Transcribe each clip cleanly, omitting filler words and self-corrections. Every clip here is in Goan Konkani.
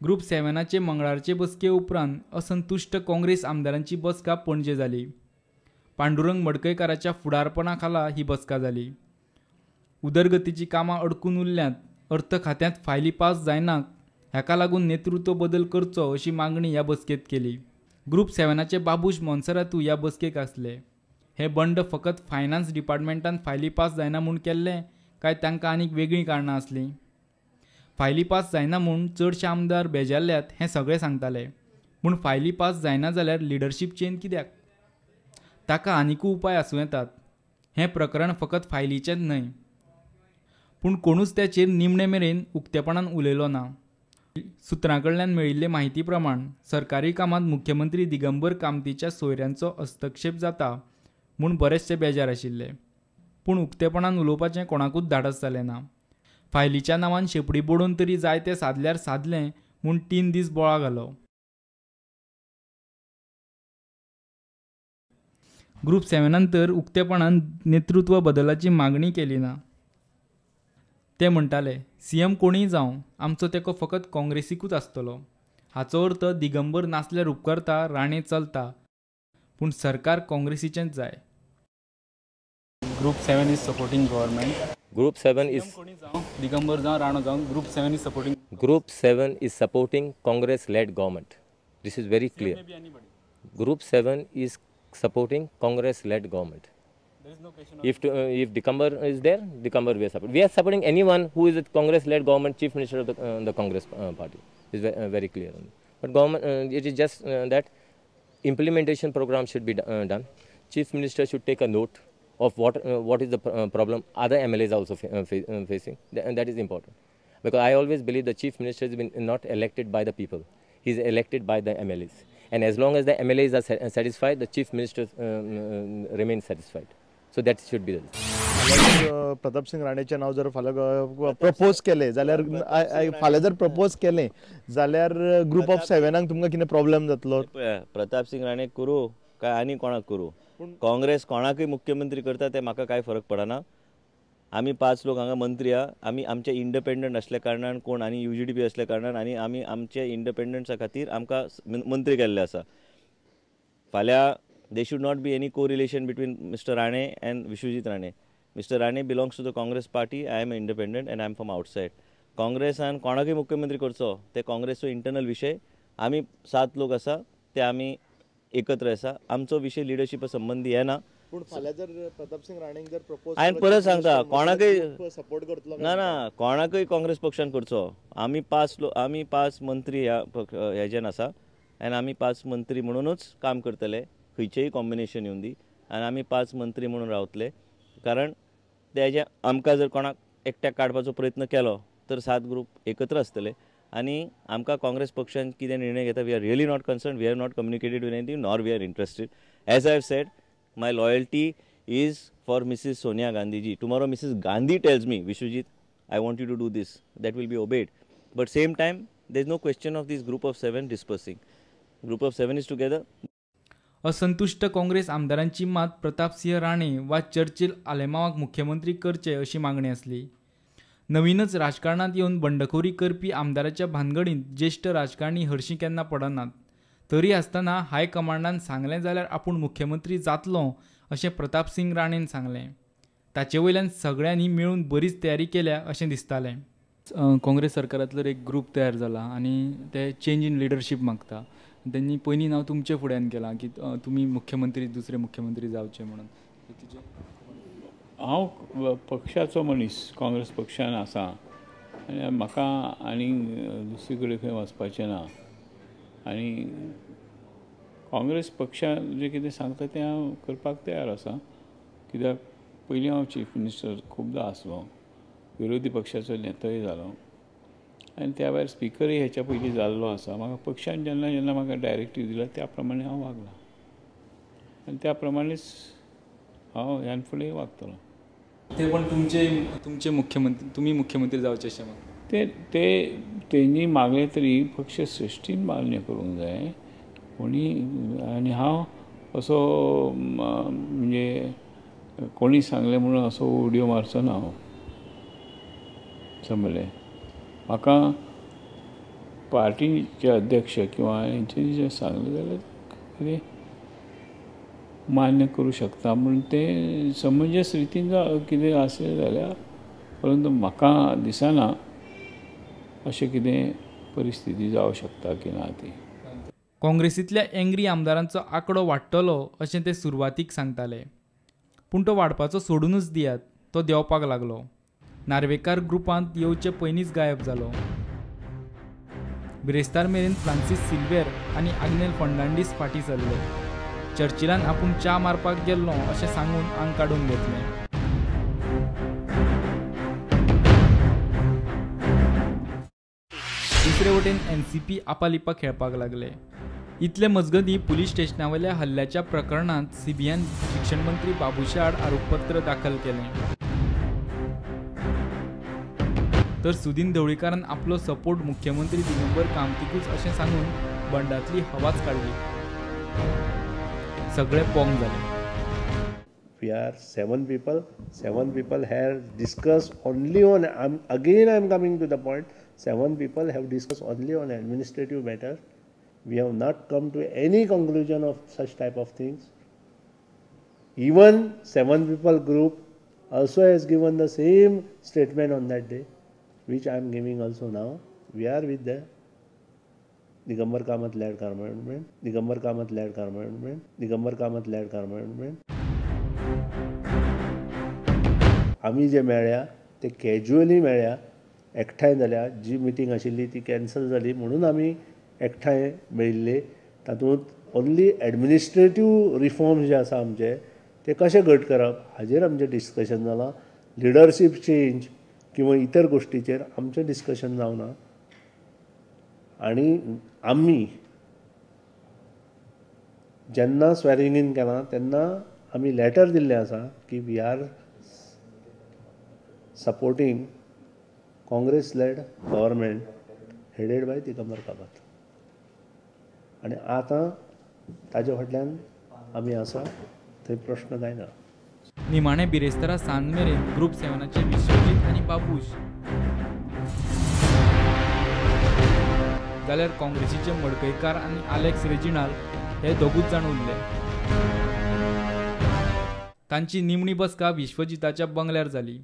ग्रुप 7चे मंगळारचे बसके उपरांत असंतुश्ट काँग्रेस आमदारांची बसका पणजे जाली. पांडुरंग मडकयकाराच्या फुडारपणा खाला ही बसका जाली. उदरगतीची कामां अडकून उरल्यांत, अर्थ खात्यांत फायली पास जायनात, हाका लागून नेतृत्व बदल करचो अशी मागणी ह्या बसकेंत केली. ग्रुप 7चे बाबूश मोन्सेरातू ह्या बसकेक आसले. हे बंड फकत फायनान्स डिपार्टमेंटान फायली पास जायना म्हूण केल्लें काय तांकां आनीक वेगळीं कारणां आसलीं? फायली पास जायना म्हूण चडशे आमदार बेजारल्यात हें सगळे सांगताले, पूण फायली पास जायना जाल्यार लिडरशीप चेंज कित्याक? ताका आनिकूय उपाय आसूं येतात. हें प्रकरण फकत फायलीचेंच न्हय. पूण कोणूच त्याचेर निमणे मेरेन उक्तेपणान उलयलो ना. सुत्रां कडल्यान मेळिल्ले म्हायती प्रमाण सरकारी कामांत मुख्यमंत्री दिगंबर कामतीच्या सोयऱ्यांचो हस्तक्षेप जाता म्हूण बरेचशे बेजार आशिल्ले, पूण उक्तेपणान उलोवपाचें कोणाकूच धाडस जालें ना. फायलीच्या नांवान शेपडी बोडून तरी जाय तें सादल्यार सादलें म्हूण 3 दीस बोळा घालो. ग्रुप 7 तर उक्तेपणान नेतृत्व बदलाची मागणी केली ना. ते म्हणटाले, सीएम कोणीय जावं, आमचो तेंको फकत काँग्रेसीकूच आसतलो. हाचो अर्थ दिगंबर नासल्यार उपकरता, राणे चलता, पूण सरकार काँग्रेसीचेंच जाय. Group 7 is supporting government. Group 7 is Digambar जावं राणो जावं, group 7 is supporting. Group 7 is supporting Congress led government. This is very clear. Group 7 is supporting Congress led government. There is no question of If Digambar is there, Digambar we are supporting. We are supporting anyone who is a Congress-led government, chief minister of the Congress party. Is very clear. But government, it is just that implementation program should be done. Chief minister should take a note of what is the problem other MLAs are also facing, and that is important. Because I always believe the chief minister has been not elected by the people. He is elected by the MLAs. And as long as the MLAs are satisfied, the chief minister remains satisfied. So that should be the. Pratap Singh राणेचें नांव जर फाल्यां प्रपोज केलें जाल्यार, फाल्यां जर प्रपोज केलें जाल्यार ग्रुप ऑफ 7 तुमकां कितें प्रॉब्लेम जातलो? प्रताप सिंग राणे करूं काय आनी कोणाक करूं, काँग्रेस कोणाकूय मुख्यमंत्री करता ते म्हाका कांय फरक पडना. आमी 5 लोक हांगा मंत्री आहा, आमी आमचे इंडिपेंडंट आसल्या कारणान कोण आनी UGDP आसल्या कारणान आनी आमी आमचे इंडिपेंडन्सा खातीर आमकां मंत्री केल्ले आसा. फाल्यां there should not be any correlation between Mr. Rane and Vishwajit Rane. Mr. Rane belongs to the Congress party, I am independent and I am from outside. काँग्रेसान कोणाकूय मुख्यमंत्री करचो ते काँग्रेसचो इंटरनल विशय. आमी 7 लोक आसा ते आमी एकत्र आसा. आमचो विशय लिडरशिपा संबंदी येना. पूण फाल्यां जर प्रताप सिंग राणेक जर प्रपोज, हांवें परत सांगता, कोणाकूय सपोर्ट करतलो ना ना, कोणाकूय काँग्रेस पक्षान करचो. आमी 5 लोक, आमी 5 मंत्री ह्या हेजेन आसा आनी आमी 5 मंत्री म्हणूनच काम करतले. खंयचेय कॉम्बिनेशन येवन दी आनी आमी 5 मंत्री म्हणून रावतले. कारण तेजे आमकां जर कोणाक एकट्याक काडपाचो प्रयत्न केलो तर 7 ग्रुप एकत्र आसतले आनी आमकां काँग्रेस पक्षान कितें निर्णय घेता we are really not concern. We have not communicated with anything nor we are interested. As I have said, my loyalty is for Mrs Sonia Gandhiji. Tomorrow Mrs Gandhi tells me, Vishwajit, I want you to do this, that will be obeyed. But same time there is no question of this group of 7 dispersing. Group of 7 is together. असंतुश्ट Congress आमदारांची मात प्रतापसिंह राणे वा चर्चिल आलेमावाक मुख्यमंत्री करचे अशी मागणी आसली. नवीनच राजकारणांत येवन बंडखोरी करपी आमदाराच्या भानगडींत ज्येश्ठ राजकारणी हरशीं केन्ना पडनात. तरी आसतना हायकमांडान सांगलें जाल्यार आपूण मुख्यमंत्री जातलो अशें प्रतापसिंग राणेन सांगलें. ताचे वयल्यान सगळ्यांनी मेळून बरीच तयारी केल्या अशें दिसतालें. काँग्रेस सरकारांतलो एक ग्रुप तयार जाला आनी ते चेंज इन लिडरशीप मागता. त्यांनी पयलीं नांव तुमचे फुड्यान केलां की तुमी मुख्यमंत्री, दुसरे मुख्यमंत्री जावचे म्हणून. हांव पक्षाचो मनीस, काँग्रेस पक्षान आसा आनी म्हाका आनी दुसरे कडेन खंय वचपाचें ना. आनी काँग्रेस पक्षान जें कितें सांगता तें हांव करपाक तयार आसा. कित्याक पयलीं हांव चीफ मिनिस्टर खुबदां आसलो, विरोधी पक्षाचो नेतोय जालो आनी त्या भायर स्पिकरूय हेच्या पयलीं जाल्लो आसा. म्हाका पक्षान जेन्ना जेन्ना म्हाका डायरेक्टीव दिला त्या प्रमाणे हांव वागलां आनी त्या प्रमाणेच हांव ह्यान फुडें वागतलो. ते पण तुमचे तुमचे मुख्यमंत्री, तुमी मुख्यमंत्री जावचे अशें ते ते तेंणी मागलें तरी पक्ष सृश्टीन मान्य करूंक जाय कोणी. आनी हांव असो म्हणजे कोणी सांगलें म्हणून असो उडयो मारचो ना हांव, समजलें. म्हाका पार्टीचे अध्यक्ष किंवा हेंच्यांनी जें सांगलें जाल्यार कितें मान्य करूं शकता म्हूण तें समंजस रितीन कितें आसलें जाल्यार, परंतु म्हाका दिसना अशें कितें परिस्थिती जावं शकता की ना ती. काँग्रेसींतल्या एंग्री आमदारांचो आंकडो वाडटलो अशें ते सुरवातीक सांगताले, पूण तो वाडपाचो सोडूनच दियात, तो देंवपाक लागलो. नार्वेकार ग्रुपांत येवचे पयलींच गायब जालो. बिरेस्तार मेरेन फ्रांसीस सिल्वेर आनी आग्नेल फर्नांडीस फाटीं सरले. चर्चिलान आपूण च्या मारपाक गेल्लो अशें सांगून आंग काडून घेतलें. दुसरे वटेन एनसीपी आपालिपा खेळपाक लागले. इतले मजगतीं पुलीस स्टेशनावयल्या हल्ल्याच्या प्रकरणांत सीबीआयन शिक्षण मंत्री बाबूशा आड आरोपपत्र दाखल केलें. तर सुदीन ढवळीकारान आपलो सपोर्ट मुख्यमंत्री दिगंबर कामतीकूच अशें सांगून बंडातली हवाच काडली. सगळे पोंग जाले. We are 7 people. 7 people have discussed only on, again I am coming to the point, 7 people have discussed only on administrative matters. We have not come to any conclusion of such type of things. Even 7 people group also has given the same statement on that day, which I am giving also now. We are with the Digambar Kamat led government, Digambar Kamat led government, Digambar Kamat led government. आमी जे मेळ्या ते कॅज्युअली मेळ्या, एकठांय जाल्या. जी मिटींग आशिल्ली ती कॅन्सल जाली म्हणून आमी एकठांय मेळिल्ले. तातूंत ओन्ली एडमिनिस्ट्रेटीव रिफॉर्म्स जे आसा आमचे ते कशे घट करप हाजेर आमचें डिस्कशन जालां. लिडरशीप चेंज किंवा इतर गोश्टीचेर आमचें डिस्कशन जावना. आनी आमी जेन्ना स्वेरिंग इन केलां तेन्ना आमी लेटर दिल्लें आसा की we are supporting Congress led government headed by Digambar Kamat. आनी आतां ताजे फाटल्यान आमी आसा, थंय प्रश्न जायना. निमाणे बिरेस्तारा सांज मेरेन ग्रुप 7चे विश्वजीत आनी बाबूश जाल्यार काँग्रेसीचे मडकयकार आनी आलेक्स रेजिनाल हे दोगूच जाण उरले. तांची निमणी बसका विश्वजिताच्या बंगल्यार जाली.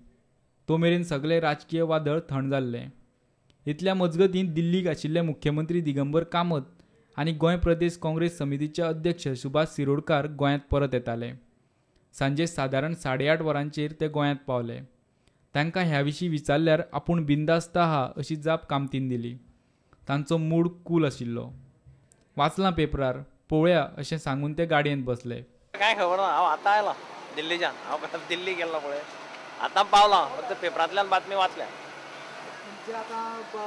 तो मेरेन सगळे राजकीय वादळ थंड जाल्लें. इतल्या मजगतीं दिल्लीक आशिल्ले मुख्यमंत्री दिगंबर कामत आनी गोंय प्रदेश काँग्रेस समितीचे अध्यक्ष सुभाष शिरोडकार गोंयांत परत येताले. सांजे सादारण 8:30 वरांचेर ते गोंयांत पावले. तांकां ह्या विशीं विचारल्यार आपूण बिंदास्त आहा अशी जाप कामतीन दिली. तांचो मूड कूल आशिल्लो. वाचलां पेपरार, पळोवया अशें सांगून ते गाडयेंत बसले. कांय खबर ना, हांव आतां आयलां दिल्लीच्यान. हांव दिल्ली गेल्लो पळय, आतां पावलां, फक्त पेपरांतल्यान बातमी वाचल्या.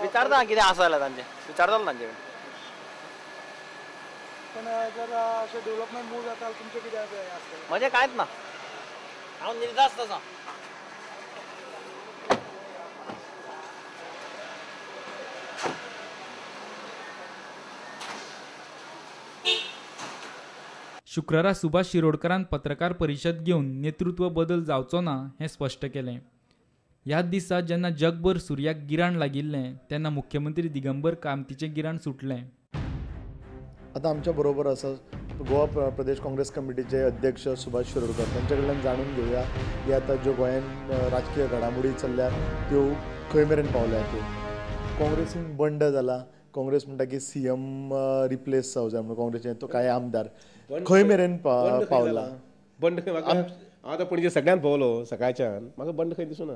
विचारता कितें आसा जाल्यार तांचें, विचारतलो तांचे कडेन. पण जर अशें डेव्हलपमेंट मूव जाता तुमचें कितें आसतलें? म्हजें कांयच ना, हांव निर्धास्त आसा. शुक्रारा सुभाष शिरोडकरान पत्रकार परिशद घेवन नेतृत्व बदल जावचो ना हें स्पश्ट केलें. ह्याच दिसा जेन्ना जगभर सुर्याक गिराण लागिल्लें तेन्ना मुख्यमंत्री दिगंबर कामतीचें गिराण सुटलें. आतां आमच्या बरोबर आसा गोवा प्रदेश काँग्रेस कमिटीचे अध्यक्ष सुभाष शिरोडकर. तांचे कडल्यान जाणून घेवया की आतां ज्यो गोंयांत राजकीय घडामोडी चल्ल्या त्यो खंय मेरेन पावल्या. त्यो काँग्रेसीन बंड जाला, काँग्रेस म्हणटा की सीएम रिप्लेस जावं जाय म्हणून काँग्रेसीन तो कांय आमदार खंय मेरेन पावला? बंड खंय? हांव आतां पणजे सगळ्यांत भोंवलो सकाळच्यान, म्हाका बंड खंय दिसूना.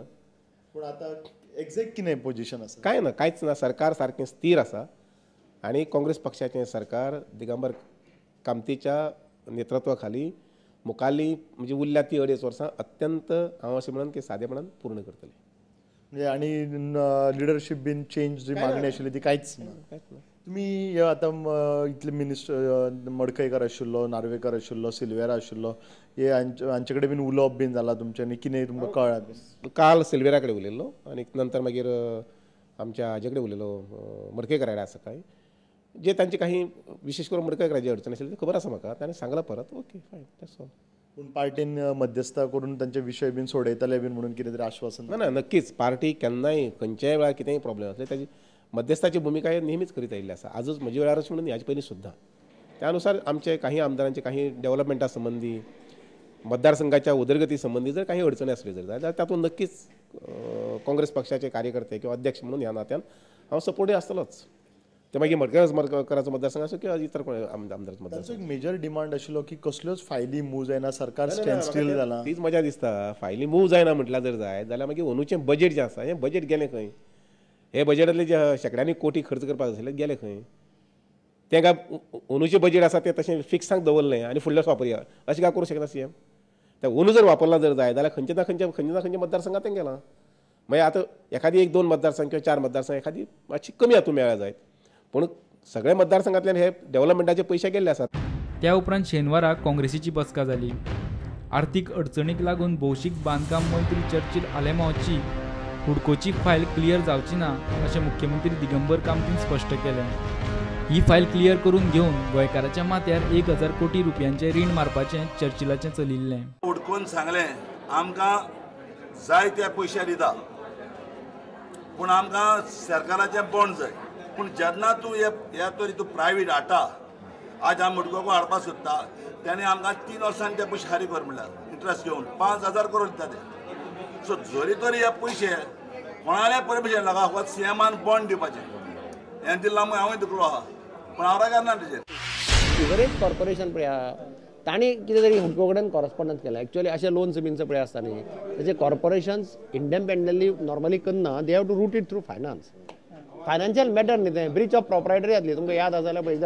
पूण आतां एग्जॅक्ट कितें पोजिशन आसा? कांय ना, कांयच ना. सरकार सारकें स्थीर आसा आनी काँग्रेस पक्षाचें सरकार दिगंबर कामतीच्या नेतृत्वा खाली मुखाल्ली म्हणजे उरल्या ती 2.5 वर्सां अत्यंत हांव अशें म्हणन की सादेपणान पूर्ण करतले. म्हणजे आनी लिडरशीप बीन चेंज जी मागणी आशिल्ली ती कांयच ना. कांयच ना. तुमी आतां इतले मिनिस्टर मडकयकार आशिल्लो, नार्वेकर आशिल्लो, सिल्वेरा आशिल्लो, हे हांचे कडेन बीन उलोवप बीन जालां तुमचें आनी कितें तुमकां कळ्ळां? काल सिल्वेरा कडेन उलयल्लो आनी नंतर मागीर आमच्या हाजे कडेन उलयलो, मडकयकारा कडेन सकाळी. जे तांचे काही विशेष करून मडकयकाराची अडचण आशिल्ली खबर आसा म्हाका, ताणें सांगलां परत. Okay fine, that's all. पूण पार्टीन मध्यस्थ करून तांचे विशय बीन सोडयतले बीन म्हणून कितें तरी आश्वासन? ना ना, नक्कीच. पार्टी केन्नाय खंयच्याय वेळार कितेंय प्रॉब्लेम आसले ताजी मध्यस्थाची भुमिका हे नेहमीच करीत आयिल्ली आसा, आजच म्हजे वेळारच म्हणून ह्याचे पयलीं सुद्दां. त्या अनुसार आमचे काही आमदारांचे काही डेव्हलपमेंटा संबंदी, मतदारसंघाच्या उदरगती संबंदी जर काही अडचणी आसल्यो जर जाल्यार तातूंत नक्कीच काँग्रेस पक्षाचे कार्यकर्ते किंवा अध्यक्ष म्हणून ह्या नात्यान हांव सपोर्टूय आसतलोच. ते मागीर मडकयकाराचो मतदारसंघ आसूं किंवा इतर कोण आमदाराचो मतदारसंघ. एक मेजर डिमांड आशिल्लो की कसल्योच फायली मूव जायना, सरकार स्टँड स्टील जाला. तीच मजा दिसता. फायली मूव जायना म्हटल्यार जर जाय जाल्यार मागीर अंदूचें बजेट जें आसा हें बजेट गेलें खंय? हे बजेटांतले जे शेंकड्यांनी कोटी खर्च करपाक आसले गेले खंय? तें काय अंदूचें बजेट आसा तें तशें फिक्साक दवरलें आनी फुडल्याच वापरया अशें काय करूं शकना सी एम. तें अंदू जर वापरलां जर जाय जाल्यार खंयच्या ना खंयच्या मतदारसंघात तें गेलां. मागीर आतां एखादी 1-2 मतदारसंघ किंवा 4 मतदारसंघ एखादी मातशी कमी हातूंत मेळ्ळ्या जायत, पूण सगळे मतदारसंघांतल्यान हे डेव्हलपमेंटाचे पयशे गेल्ले आसात. त्या उपरांत शेनवारा काँग्रेसीची बसका जाली. आर्थीक अडचणीक लागून भौशीक बांदकाम मंत्री चर्चिल आलेमांवची हुडकोची फायल क्लियर जावची ना अशें मुख्यमंत्री दिगंबर कामतीन स्पश्ट केलें. ही फायल क्लियर करून घेवन गोंयकाराच्या माथ्यार 1000 कोटी रुपयांचें रीण मारपाचें चर्चिलाचें चलिल्लें. हुडकोन सांगलें आमकां जाय ते पयशे दिता, पूण आमकां सरकाराचें बॉन्ड जाय. पूण जेन्ना तूं हे तरी तूं प्रायवेट हाडटा, आज आमी हुडको हाडपाक सोदता, तेणें आमकां 3 वर्सांनी ते पयशे फारीक कर म्हणल्यार इंट्रस्ट घेवन 5000 करोड दिता ते. सो जरी तरी हे पयशे कोणाले परमिशन नाका, फकत सी एमान बॉन्ड दिवपाचें हें दिलां म्हूण हांवूय दुखलो आहा, पूण हांव रागार ना तेजेर. सिवरेज कॉर्पोरेशन पळय आहा तांणी कितें तरी हुडको कडेन कॉरस्पोंडन्स केलां. एक्चुअली अशें लोन्स बीन पळय आसता न्ही, ताचे कॉर्पोरेशन्स इंडिपेंडंटली नॉर्मली करना, they have to route it through finance. Financial matter न्ही तें, ब्रीच ऑफ प्रॉपरायटरी जातली. तुमकां याद आसा जाल्यार पळय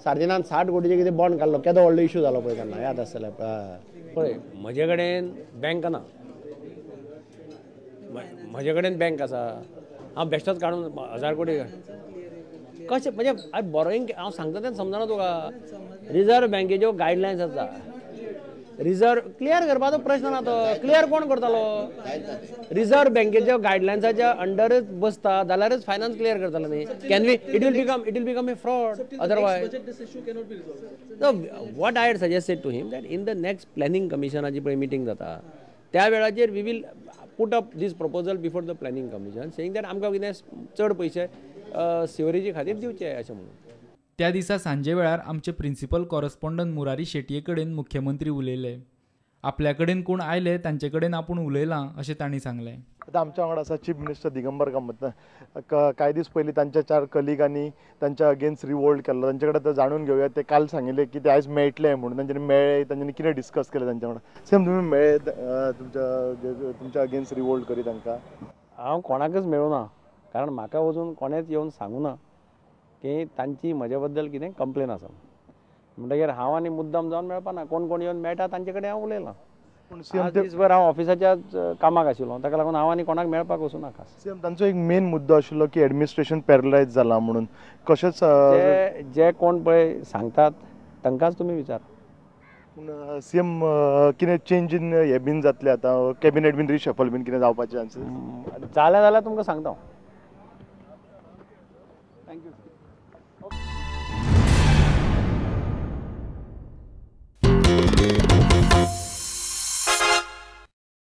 सार्दिनान 60 कोटीचें कितें बॉन्ड काडलो, केदो व्हडलो इशू जालो पळय तेन्ना, याद आसा जाल्यार पळय. म्हजे कडेन बँक ना, म्हजे कडेन बँक आसा, हांव बेश्टोच काडून 1000 कोटी कशें म्हणजे बोरोईंग हांव सांगता तें समजना तुका. रिजर्व बँकेच्यो गायडलायन्स आसा, रिजर्व क्लियर करपाचो प्रश्न ना तो, क्लियर कोण करतलो? रिजर्व बँकेच्या गायडलायन्साच्या अंडरच बसता जाल्यारच फायनान्स क्लियर करतलो न्ही. Can we it will become a fraud otherwise. What I had suggested to him that in the next planning कमिशनाची पळय मिटींग जाता त्या वेळाचेर we will put up this proposal before the planning commission saying that आमकां कितें चड पयशे सिवरेजी खातीर दिवचे अशें म्हणून. त्या दिसा सांजे वेळार आमचे प्रिन्सिपल कॉरस्पॉन्डंट मुरारी शेटये कडेन मुख्यमंत्री उलयले. आपल्या कडेन कोण आयले तांचे कडेन आपूण उलयलां अशें तांणी सांगलें. आतां आमच्या वांगडा आसा चीफ मिनिस्टर दिगंबर कामत. कांय दीस पयलीं तांच्या 4 कलिगांनी तांच्या अगेन्स्ट रिवोल्ट केल्लो, तांचे कडेन आतां जाणून घेवया. ते काल सांगिल्लें की ते आयज मेळटले म्हणून, तांच्यांनी मेळ्ळे, तांच्यांनी कितें डिस्कस केलें तांच्या वांगडा? सेम तुमी मेळ्ळे तुमच्या अगेन्स्ट रिवोल्ट करी तांकां? हांव कोणाकच मेळूं ना, कारण म्हाका वचून कोणेच येवन सांगूं ना की तांची म्हजे बद्दल कितें कंप्लेन आसा. म्हणटगीर हांव आनी मुद्दम जावन मेळपा ना, कोण कोण येवन मेळटा तांचे कडेन हांव उलयलां. पूण दीसभर हांव ऑफिसाच्याच कामाक आशिल्लो, ताका लागून हांव आनी कोणाक मेळपाक वचूं ना खास. सीएम तांचो एक मेन मुद्दो आशिल्लो की एडमिनिस्ट्रेशन पॅरलायज जालां म्हणून, कशेंच जे कोण पळय सांगतात तांकांच तुमी विचार. पूण सीएम कितें चेंज इन हे बीन जातले आतां, कॅबिनेट बीन रिशफल बीन कितें जावपाचे चान्सीस जालें जाल्यार तुमकां सांगता हांव. Thank you.